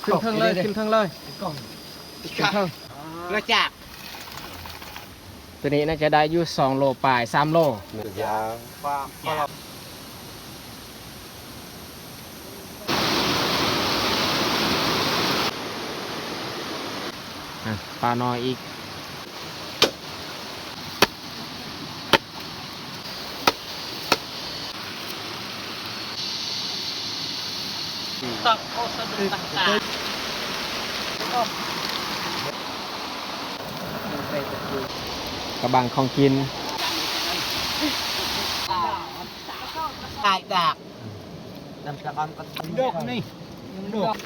ຂຶ້ນເທິງເລີຍ ຂຶ້ນເທິງເລີຍ ຂຶ້ນເທິງ ລະຈາກ ຕົວນີ້ໜ້າຈະໄດ້ຢູ່ສອງໂລປາຍ ສາມໂລ. ອ່ະ ປານ້ອຍອີກ. ກະບັງຂອງກິນ ຕາຍດາກ ດອກນີ້ ດອກ.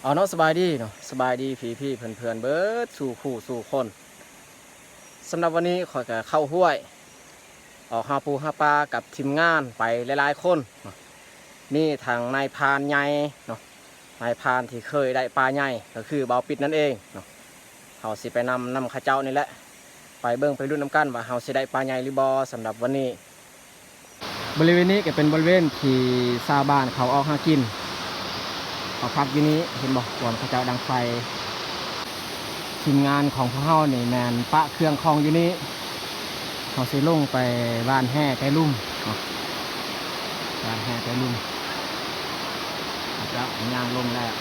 ເອົາເນາະ ສະບາຍດີເນາະ ສະບາຍດີພີ່ໆເພື່ອນໆເບິດສູ່ຄູ່ສູ່ຄົນ. ສຳລັບວັນນີ້ຂ້ອຍກະເຂົ້າຫ້ວຍ ອອກຫາປູຫາປາກັບທີມງານໄປຫຼາຍໆຄົນເນາະ ມີທັງນາຍພານໃຫຍ່ເນາະ ນາຍພານທີ່ເຄີຍໄດ້ປາໃຫຍ່ ກໍຄືບ່າວປິດນັ້ນເອງເນາະ. ເຮົາຊິໄປນຳ ນຳເຂົາເຈົ້ານີ້ແຫຼະ ໄປເບິ່ງໄປລຸ້ນນຳກັນວ່າເຮົາຊິໄດ້ປາໃຫຍ່ຫຼືບໍ່ ສຳລັບວັນນີ້. ບໍລິເວນນີ້ກໍເປັນບໍລິເວນທີ່ຊາວບ້ານເຂົາອອກຫາກິນ ເຂົາພັກຢູ່ນີ້ ເຫັນບໍ່ ບ່ອນເຂົາເຈົ້າດັງໄຟ. ທີມງານຂອງພວກເຮົານີ້ແມ່ນປະເຄື່ອງຂອງຢູ່ນີ້ ເຮົາຊິລົງໄປຫວ່ານແຫໄກລຸ່ມເນາະ ຫວ່ານແຫໄກລຸ່ມ ເຂົາເຈົ້າຍ່າງລົງແລ້ວ.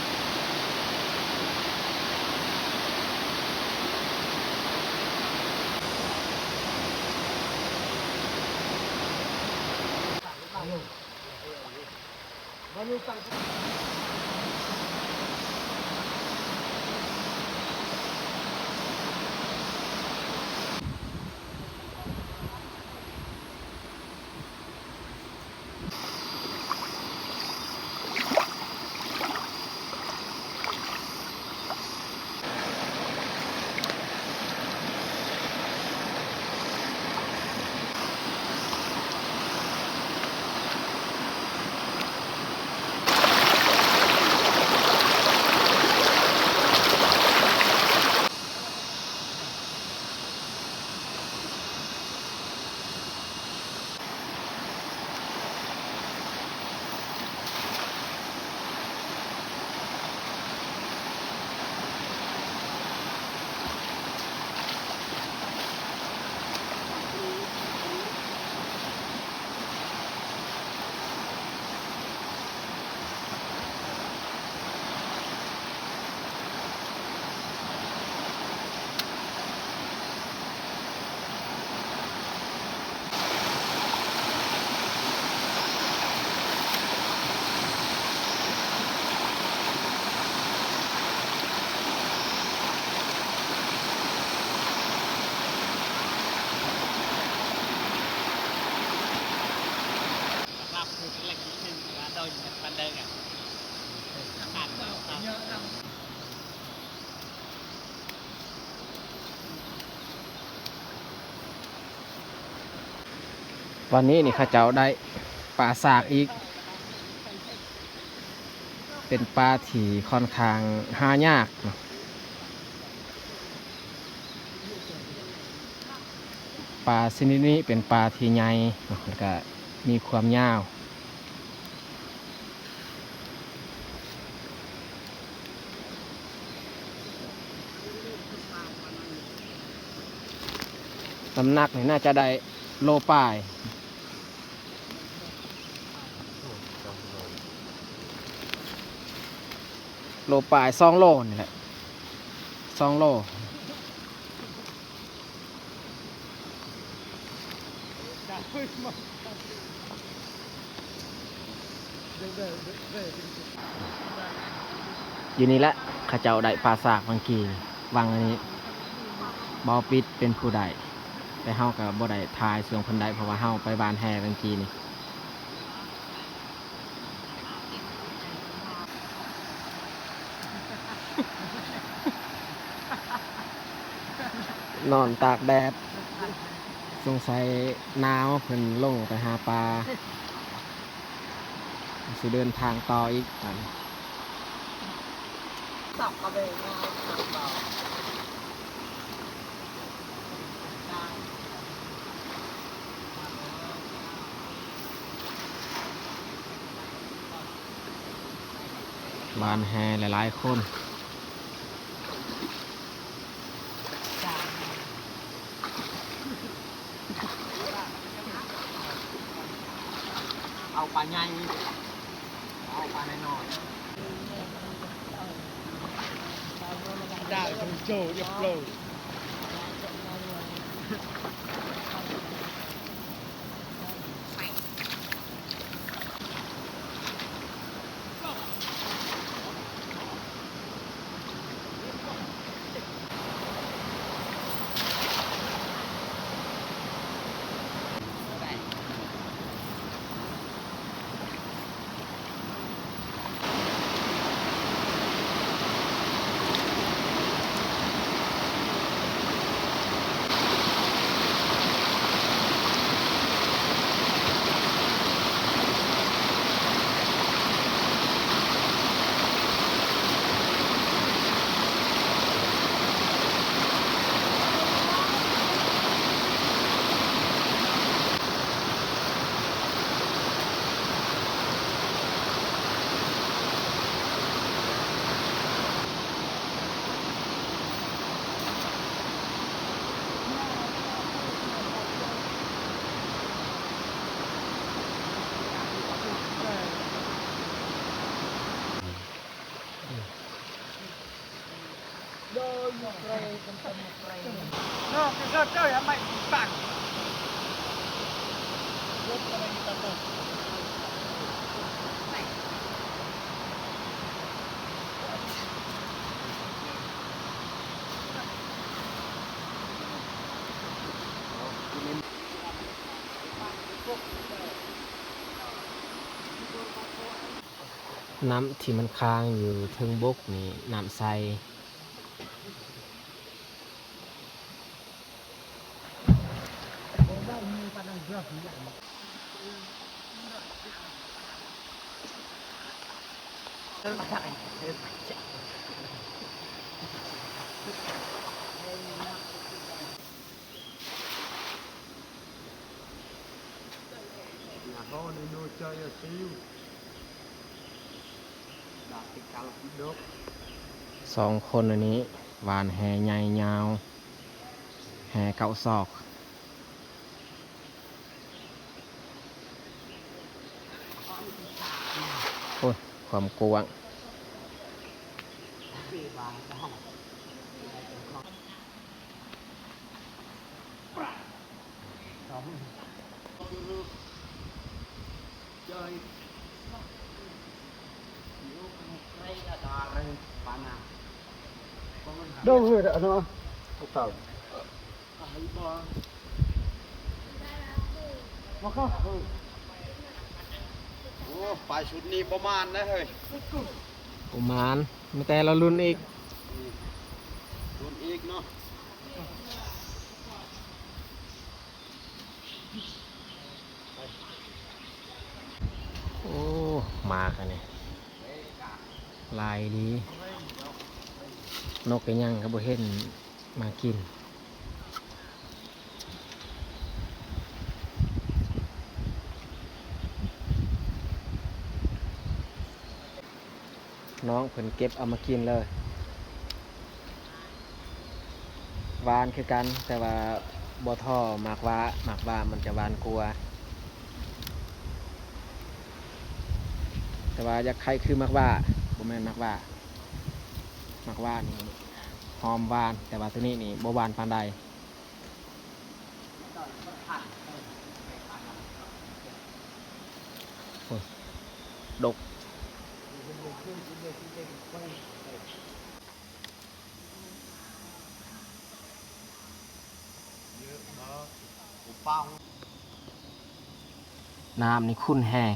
ວັນນີ້ນີ້ເຂົາເຈົ້າໄດ້ປາສາກອີກ ເປັນປາທີ່ຂ້ອນຂ້າງຫາຍາກເນາະ. ປາຊະນິດນີ້ເປັນປາທີ່ໃຫຍ່ເນາະ ແລ້ວກະມີຄວາມຍາວ. ນ້ຳໜັກນີ້ໜ້າຈະໄດ້ໂລປາຍ ໂລປາຍ ສອງໂລນີ້ແຫຼະ ສອງໂລ. ຢູ່ນີ້ແຫຼະ ເຂົາເຈົ້າໄດ້ປາສາກວັງກີ ວັງອັນນີ້ ບໍ່ປິດເປັນຜູ້ໄດ້ ແຕ່ເຮົາກໍບໍ່ໄດ້ຖ່າຍຊ່ວງເພິ່ນໄດ້ ເພາະວ່າເຮົາໄປຫວ່ານແຫວັງກີນີ້. ນອນຕາກແດດ ສົງໄສໜາວ ເພິ່ນລົງໄປຫາປາ ຊິເດີນທາງຕໍ່ອີກບັດນີ້. ຫວ່ານແຫຫຼາຍໆຄົນ. ເອົາປາໃຫຍ່ ເອົາປານ້ອຍໆ. ນ້ຳທີ່ມັນຄ້າງຢູ່ເທິງບົກນີ້ ນ້ຳໃສ. ສອງຄົນອັນນີ້ຫວ່ານແຫໃຫຍ່ຍາວ ແຫເກົ້າສອກ. ໂອ້ຍ ຄວາມກວ້າງ. ໂອ້ ໄປຊຸດນີ້ບໍ່ໝານເດ້ເຮີ້ຍ. ບໍ່ໝານ ມີແຕ່ລະລຸ້ນອີກ ລຸ້ນອີກເນາະ. ໂອ້ ໝາກອັນນີ້ຫຼາຍດີ ນົກກະຍັງກະບໍ່ເຫັນມາກິນ. ນ້ອງເພິ່ນເກັບເອົາມາກິນເລີຍ ຫວານຄືກັນ ແຕ່ວ່າບໍ່ທໍ່ໝາກຫວ້າ ໝາກຫວ້າມັນຈະຫວານກວ່າ ແຕ່ວ່າຢາກໄຂ່ຄືໝາກຫວ້າ ບໍ່ແມ່ນໝາກຫວ້າ ໝາກຫວ້ານີ້ຫອມຫວານ ແຕ່ວ່າໂຕນີ້ນີ້ບໍ່ຫວານປານໃດ. ໂອ້ຍ ດົກ ນ້ຳນີ້ຂຸ່ນແຮງ.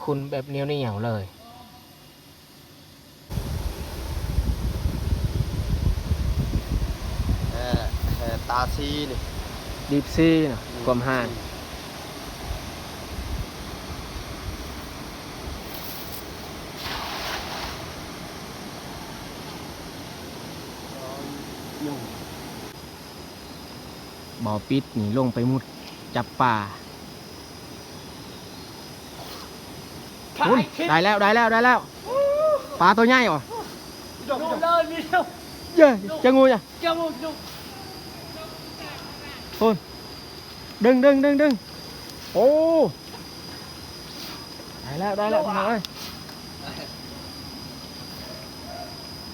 ຂຸ່ນແບບໜຽວໆເລີຍ. ແຮ່ ແຮ່ຕາຊີນີ້ ດີບຊີນະ ຄວາມຮ້າຍ. ບໍ່ປິດນີ້ລົງໄປມຸດຈັບປາ. ພຸ້ນ ໄດ້ແລ້ວ ໄດ້ແລ້ວ ໄດ້ແລ້ວ. ປາໂຕໃຫຍ່ຫວາ? ເຢີ ເຈີງູຍະ. ພຸ້ນ ດຶງ ດຶງ ດຶງ ດຶງ. ໂອ້ ໄດ້ແລ້ວ ໄດ້ແລ້ວ ພີ່ນ້ອງເອີຍ.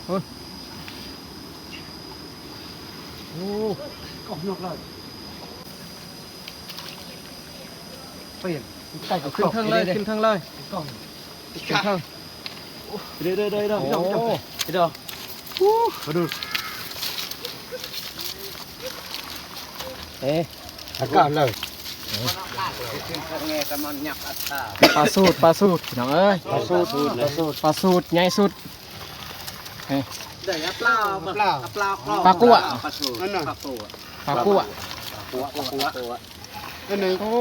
ພຸ້ນ ໂອ້ ກໍຍົກເລີຍ. ປ່ຽນ ຂຶ້ນເທິງເລີຍ ຂຶ້ນເທິງເລີຍ. ເດີ ເດີ ເດີ ເດີ ໂອ້ ເດີ ເດີ ມາດູ ເອ ອາກາດເລີຍ. ປາສູດ ປາສູດ ພີ່ນ້ອງເອີຍ ປາສູດ ປາສູດ ປາສູດໃຫຍ່ສຸດ. ເອີ ປາກົວ ປາກົວ ປາກົວ ປາກົວ ໂອ້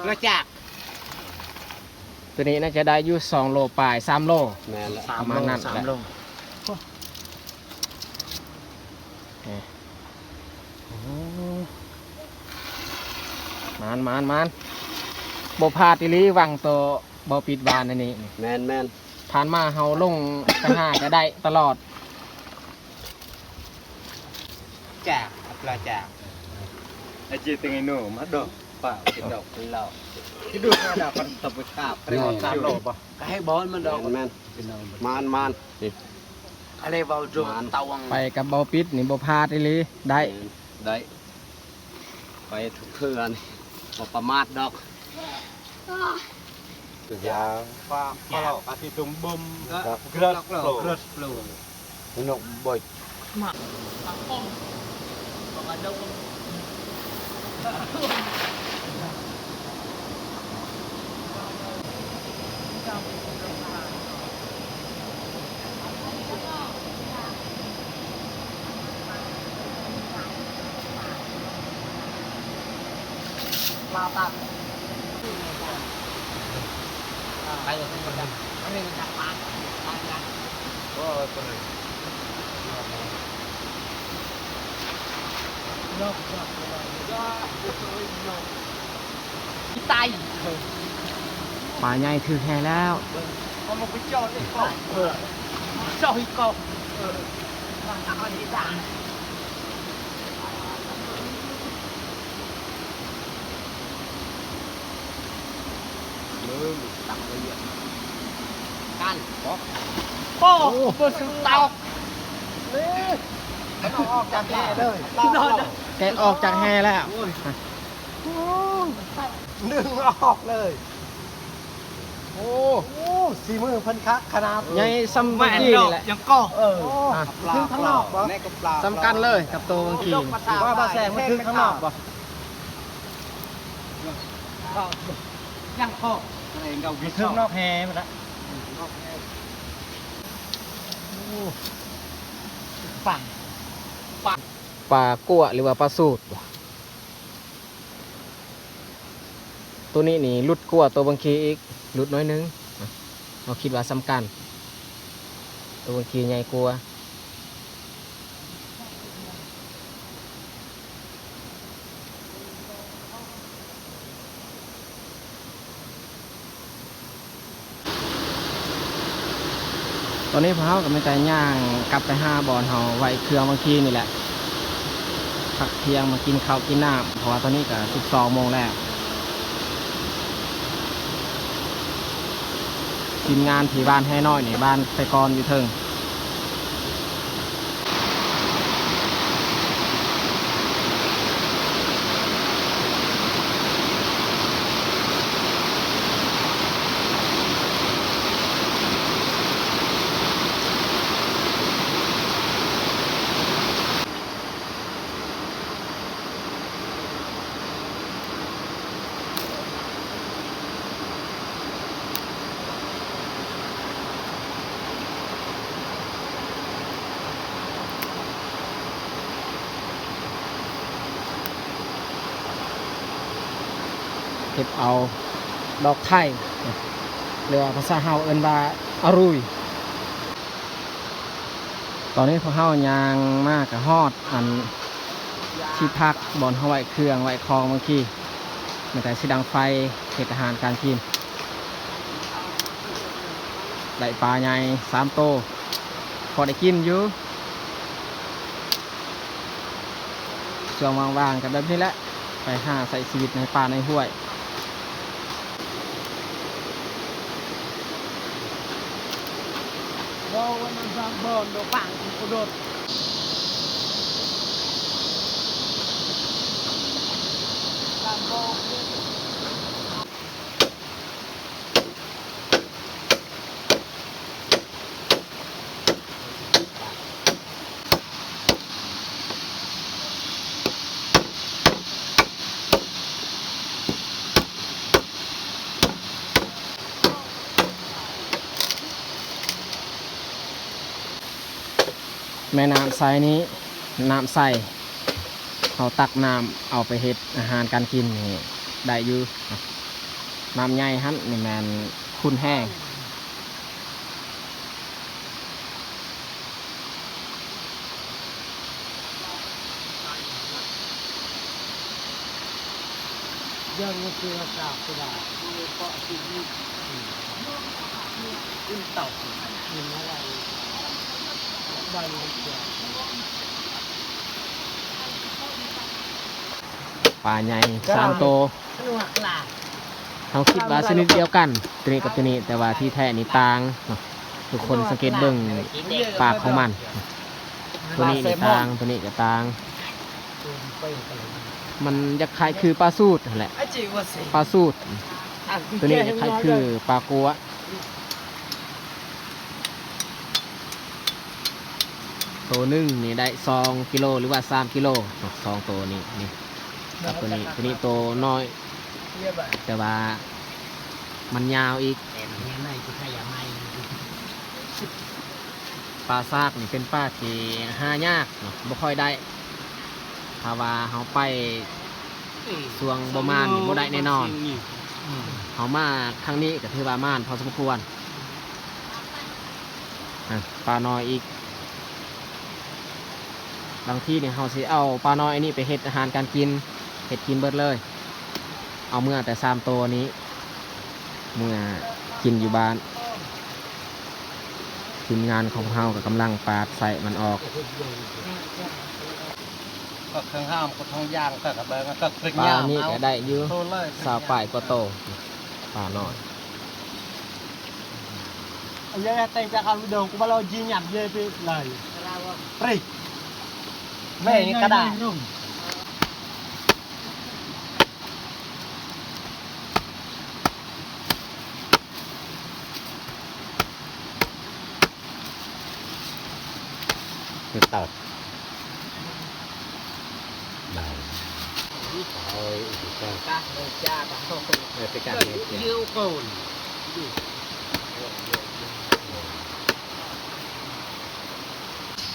ກະຈາກ. ຕົວນີ້ໜ້າຈະໄດ້ຢູ່ສອງໂລປາຍ ສາມໂລ ແມ່ນແຫຼະ ປະມານນັ້ນແຫຼະ. ໂອ້ ມານ ມານ ມານ ບໍ່ພາດອີ່ຫຼີ ຫວັງໂຕບໍ່ຜິດຫວານອັນນີ້. ແມ່ນໆ ຜ່ານມາເຮົາລົງໄປຫາກະໄດ້ຕະຫຼອດ. ຈາກ ປາຈາກ ອາເຈເຕັງໄອໂນ ມາດອກ ປາເປັນດອກເປັນເຫຼົ່າ ຄິດດູ ມາດອກ ຄັນຕະໄປຄາບ ໄດ້ຮອດສາມໂລບໍ່? ກະໃຫ້ບອນມັນດອກ. ແມ່ນໆ ມານໆ ນີ້ ອາເລເວົ້າໂຈ ມານ ຕາວັງ ໄປກັບບໍ່ປິດນີ້ບໍ່ພາດອີ່ຫຼີ ໄດ້ ໄດ້ ໄປທຸກເທື່ອນີ້ ບໍ່ປະໝາດດອກ. ປາໃຫຍ່ຖືກແຫແລ້ວ. ໂອ້ ບໍ່ຖືກຕອກ ແກະອອກຈາກແຫແລ້ວ. ໂອ້ ດຶງອອກເລີຍ. ໂອ້ ໂອ້ ສີມືເພິ່ນຄັກຂະໜາດ ໃຫຍ່ສ່ຳເມື່ອກີ້ນີ້ແຫຼະ. ຍັງກໍ ເອີ ເຖິງທາງນອກບໍ່? ສ່ຳກັນເລີຍກັບໂຕເມື່ອກີ້ນີ້. ວ່າ ວ່າແສງມັນຖືກທາງນອກບໍ່? ຍັງກໍ ມັນຖືກນອກແຫພຸ້ນລະ. ໂອ້ ປາ ປາ ປາກົວ ຫຼືວ່າປາສູດບໍ່? ໂຕນີ້ນີ້ຫຼຸດກວ່າໂຕບາງຄີອີກ ຫຼຸດໜ້ອຍໜຶ່ງ. ເຮົາຄິດວ່າສ່ຳກັນ ໂຕບາງຄີໃຫຍ່ກວ່າ. ຕອນນີ້ພວກເຮົາກໍມີແຕ່ຍ່າງກັບໄປຫາບ່ອນເຮົາໄວ້ເຄື່ອງບາງທີນີ້ແຫຼະ ພັກທ່ຽງມາກິນເຂົ້າກິນນ້ຳ ເພາະວ່າຕອນນີ້ກໍສິບສອງໂມງແລ້ວ. ທີມງານທີ່ບ້ານແຮ່ນ້ອຍນີ້ ບ້ານໄຊກອນຢູ່ເທິງ. ເກັບເອົາດອກໄຂ່ ຫຼືວ່າພາສາເຮົາເອີ້ນວ່າອະລຸຍ. ຕອນນີ້ພວກເຮົາຍ່າງມາກະຮອດອັນທີ່ພັກ ບ່ອນເຮົາໄວ້ເຄື່ອງໄວ້ຂອງເມື່ອກີ້ ມີແຕ່ຊິດັງໄຟເຮັດອາຫານການກິນ. ໄດ້ປາໃຫຍ່ສາມໂຕ ພໍໄດ້ກິນຢູ່. ຊ່ວງວ່າງໆ ກໍແບບນີ້ແຫຼະ ໄປຫາໃຊ້ຊີວິດໃນປ່າໃນຫ້ວຍ. ແມ່ນ້ຳໃສນີ້ ນ້ຳໃສ ເຮົາຕັກນ້ຳເອົາໄປເຮັດອາຫານການກິນນີ້ໄດ້ຢູ່. ນ້ຳໃຫຍ່ຫັ້ນນີ້ແມ່ນຂຸ່ນແຮງ. ປາໃຫຍ່ສາມໂຕ. ເຮົາຄິດວ່າຊະນິດດຽວກັນ ໂຕນີ້ກັບໂຕນີ້ ແຕ່ວ່າທີ່ແທ້ນີ້ຕ່າງເນາະ. ທຸກຄົນສັງເກດເບິ່ງປາກຂອງມັນ ໂຕນີ້ນີ້ຕ່າງ ໂຕນີ້ກໍຕ່າງ. ມັນຢາກຄ້າຍຄືປາສູດຫັ້ນແຫຼະ ປາສູດ. ໂຕນີ້ຄ້າຍຄືປາກົວ. ໂຕໜຶ່ງນີ້ໄດ້ສອງກິໂລ ຫຼືວ່າສາມກິໂລເນາະ ສອງໂຕນີ້. ນີ້ກັບໂຕນີ້ ໂຕນີ້ໂຕນ້ອຍ ແຕ່ວ່າມັນຍາວອີກ. ປາຊາກນີ້ເປັນປາທີ່ຫາຍາກເນາະ ບໍ່ຄ່ອຍໄດ້. ຖ້າວ່າເຮົາໄປຊ່ວງບໍ່ມານນີ້ບໍ່ໄດ້ແນ່ນອນ. ເຮົາມາຄັ້ງນີ້ກໍຖືວ່າມານພໍສົມຄວນ. ອາ ປານ້ອຍອີກ. ບາງທີນີ້ເຮົາຊິເອົາປານ້ອຍອັນນີ້ໄປເຮັດອາຫານການກິນ ເຮັດກິນເບິດເລີຍ. ເອົາເມືອແຕ່ສາມໂຕນີ້ ເມືອກິນຢູ່ບ້ານ. ທີມງານຂອງເຮົາກໍກຳລັງປາດໄສ້ມັນອອກ. ປານີ້ກໍໄດ້ຢູ່ຊາວປາຍກວ່າໂຕ ປານ້ອຍ.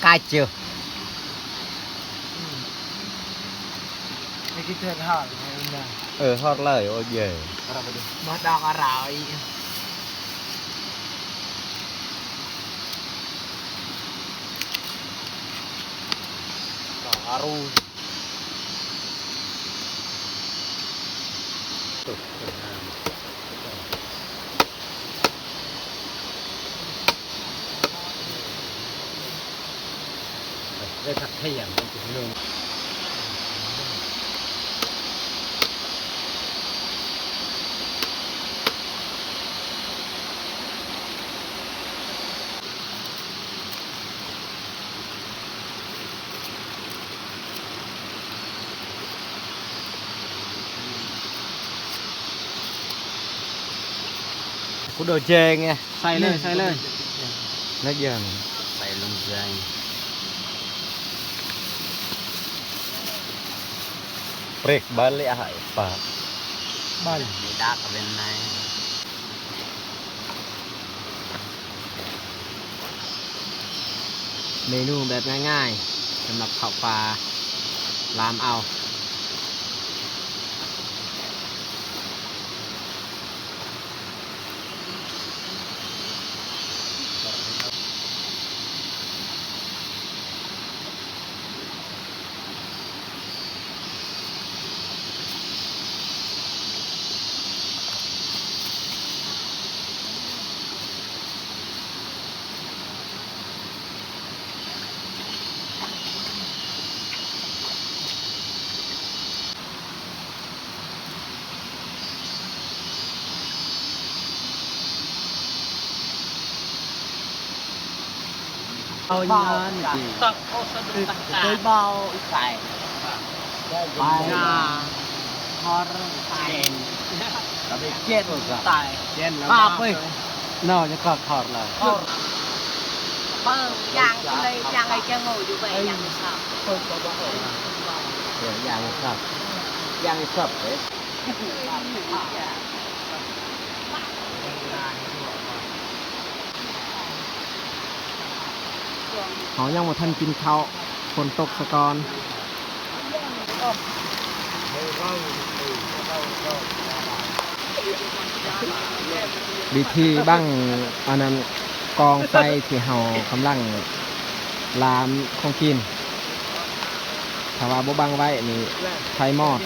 Kacuh. ເອີ ຮອດເລີຍ ໂອ້ເຢີ ມາດອກອາຣາວອີກ. ອາຣູ. ໄດ້ພັກທ່ຽງ ພີ່ນ້ອງ. ກູໂດແຈງ ໃສ່ເລີຍ ໃສ່ເລີຍ ນັກຢ່າງ ໃສ່ລົງເກືອ ເປຣກບາເລອາຫາຍປາ ບາເລ ດາກເວັນໃນ. ເມນູແບບງ່າຍໆ ສຳລັບເຂົ້າປ່າ ລາມເອົາ. ເອົາຍານນີ້ຕິ ເອົາສະດຸດຕ່າງໆ ໄດ້ເບົາອີກໄປ ໄປ ຫອດ ເນາະ ຍັງກໍຂອດລະ ເບິ່ງ ຍ່າງໄປເລີຍ ຍ່າງໄປຈະໂງ່ຢູ່ໄປ ຍ່າງໄປຊອບ ເອີ ຍ່າງໄປຊອບ ຍ່າງໄປຊອບເດ້. ເຮົາຍັງບໍ່ທັນກິນເຂົ້າ ຝົນຕົກສະກ່ອນ. ວິທີບັງອັນນັ້ນ ກອງໄຟທີ່ເຮົາກຳລັງລາມຂອງກິນ ຖ້າວ່າບໍ່ບັງໄວ້ນີ້ໄຟມອດ.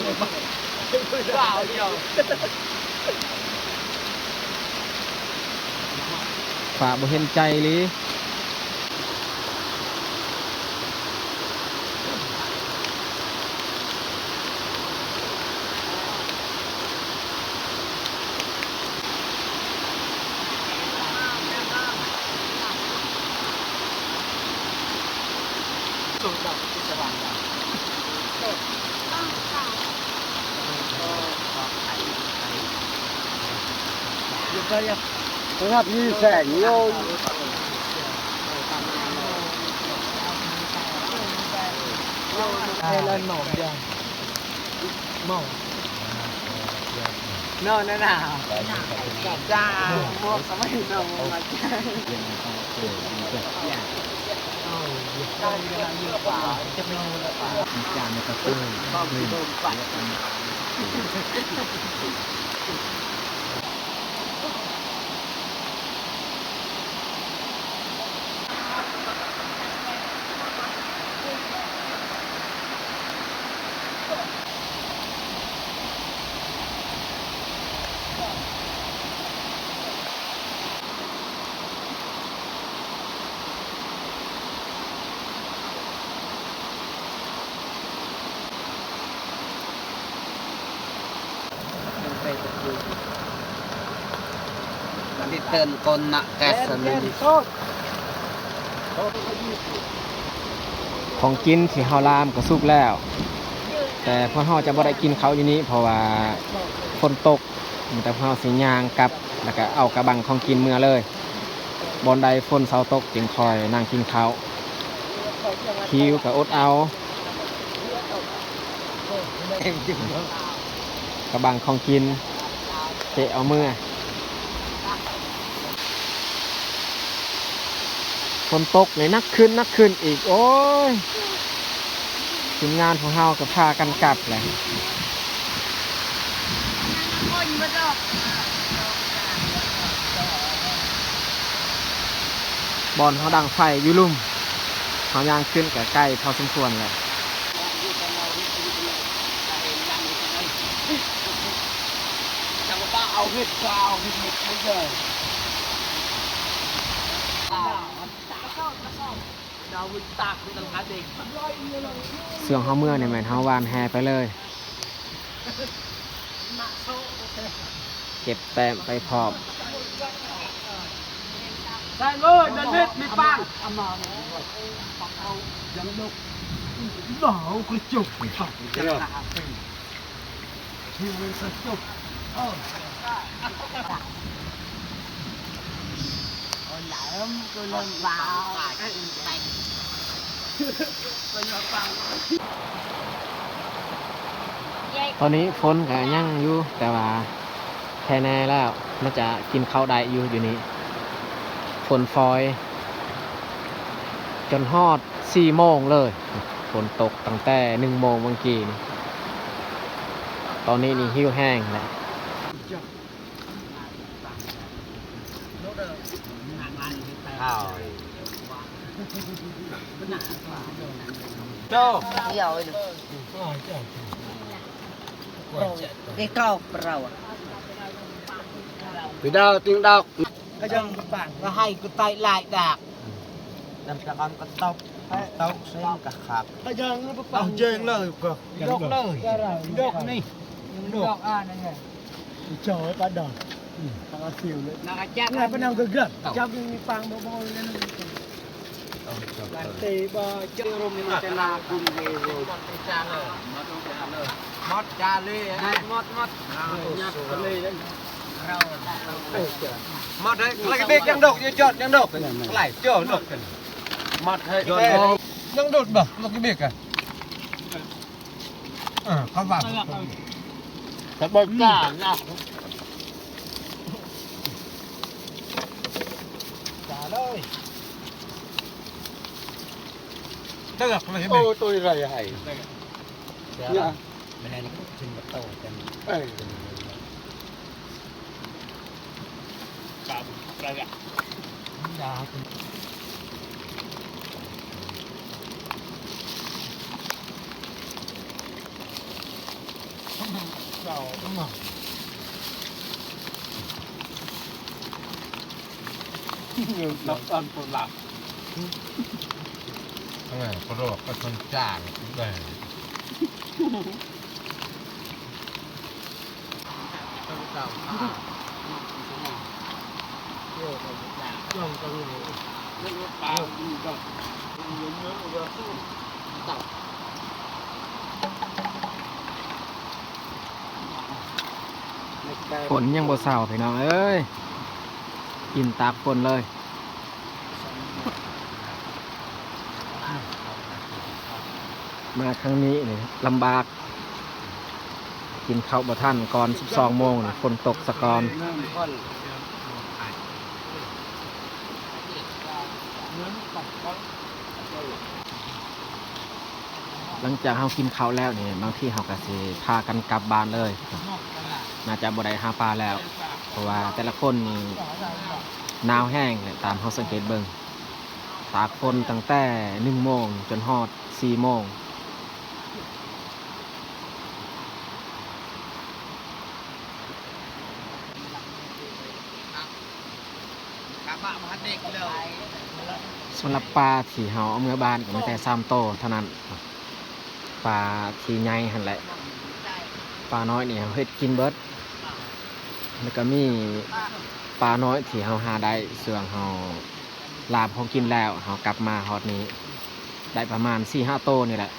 ຟ້າບໍ່ເຫັນໃຈອີ່ຫຼີ. ສະພາບນີ້ແສງໂຍ ເນາະ ນັ້ນນະ ຈ້າ ໝວກສະໄໝເນາະ ມາຈ້າ. ຂອງກິນທີ່ເຮົາລາມກໍສຸກແລ້ວ ແຕ່ພວກເຮົາຈະບໍ່ໄດ້ກິນເຂົ້າຢູ່ນີ້ ເພາະວ່າຝົນຕົກ. ມີແຕ່ພວກເຮົາຊິຍ່າງກັບ ແລ້ວກະເອົາກະບັງຂອງກິນເມືອເລີຍ. ບ່ອນໃດຝົນເຊົາຕົກຈຶ່ງຄ່ອຍນັ່ງກິນເຂົ້າ. ຫິວກະອົດເອົາ ກະບັງຂອງກິນ ເຈາະເອົາເມືອ. ຝົນຕົກນີ້ໜັກຂຶ້ນ ໜັກຂຶ້ນອີກ ໂອ້ຍ ທີມງານຂອງເຮົາກໍພາກັນກັບແຫຼະ. ບ່ອນເຮົາດັງໄຟຢູ່ລຸ່ມ ເຮົາຍ່າງຂຶ້ນກໍໄກພໍສົມຄວນແຫຼະ. ຊ່ວງເຮົາເມືອນີ້ແມ່ນເຮົາຫວ່ານແຫໄປເລີຍ ເກັບແຕ້ມໄປພ້ອມ. ຕອນນີ້ຝົນກໍຍັງຢູ່ ແຕ່ວ່າແຄ່ແນ່ແລ້ວ ໜ້າຈະກິນເຂົ້າໄດ້ຢູ່ ຢູ່ນີ້. ຝົນຟອຍຈົນຮອດສີ່ໂມງເລີຍ. ຝົນຕົກຕັ້ງແຕ່ໜຶ່ງໂມງເມື່ອກີ້ນີ້. ຕອນນີ້ນີ້ຫິວແຮງແຫຼະ. ໄປດາວຕິງດອກ ກະຍັງປະປາງ ລະໄຫ້ກະໄຕຫຼາຍດາກ ນຳຕະກອນກະຕົບ ຕົບເສັງກະຄັກ ກະຍັງປະປາງ ເອົາເຈີງເລີຍ ກະຍົກເລີຍ ຍົກນີ້ ຍົກ ຍົກ ອ່າ ນັ້ນແຫຼະ ເຈົ້າປາດອກ ອືມ ປາຊິວເລີຍ ນາກະຈັກ ປານຳກະເກືອບ ຈັບມີປາງບໍ່ບໍ່ເລີຍ. ເຕະບໍ່ເຈີລົມມາແຕ່ນາຄຸນເດໂວ ໝົດຈາເລີຍ ໝົດຈາເລີຍ ໝົດ ໝົດ ໝົດ ເອີ ຍັດເລີຍ ໝົດເລີຍ ກະເບັກຍັງດົກ ຍັງຈົດ ຍັງດົກ ຫຼາຍໂຈດົກກັນ ໝົດເລີຍ ຍັງດຸດບໍ່ ກະເບັກກະ ເອີ ເຂົາວ່າ ກະເບິ່ງຈ້ານະ ຈ້າເລີຍ ເຕີກເລີຍ ໂອ້ ໂຕໃຫຍ່ໃຫ້ ຍະ ແມ່ນຂຶ້ນມາໂຕກັນ ເອີ ປາບຸນ ປາກະ ເຈົ້າ ເງິນນັບອັນໂຕລະ ເອີ ກະໂດກກະຊົນຈ້າງ ເອີ. ຝົນຍັງບໍ່ເຊົາພີ່ນ້ອງເອີຍ ກິນຕາກຝົນເລີຍ. ມາຄັ້ງນີ້ນີ້ລຳບາກ ກິນເຂົ້າບໍ່ທັນ ກ່ອນສິບສອງໂມງນີ້ຝົນຕົກສະກ່ອນ. ຫຼັງຈາກເຮົາກິນເຂົ້າແລ້ວນີ້ ບາງທີເຮົາກະຊິພາກັນກັບບ້ານເລີຍ ໜ້າຈະບໍ່ໄດ້ຫາປາແລ້ວ ເພາະວ່າແຕ່ລະຄົນນີ້ໜາວແຮງແຫຼະ ຕາມເຮົາສັງເກດເບິ່ງ ຕາກຝົນຕັ້ງແຕ່ໜຶ່ງໂມງຈົນຮອດສີ່ໂມງ. ສຳລັບປາທີ່ເຮົາເອົາເມືອບ້ານກະມີແຕ່ສາມໂຕເທົ່ານັ້ນ ປາທີ່ໃຫຍ່ຫັ້ນແຫຼະ ປານ້ອຍນີ້ເຮົາເຮັດກິນເບິດ ແລ້ວກະມີປານ້ອຍທີ່ເຮົາຫາໄດ້ ຊ່ວງເຮົາລາບຂອງກິນແລ້ວ ເຮົາກັບມາຮອດນີ້ ໄດ້ປະມານສີ່ຫ້າໂຕນີ້ແຫຼະ.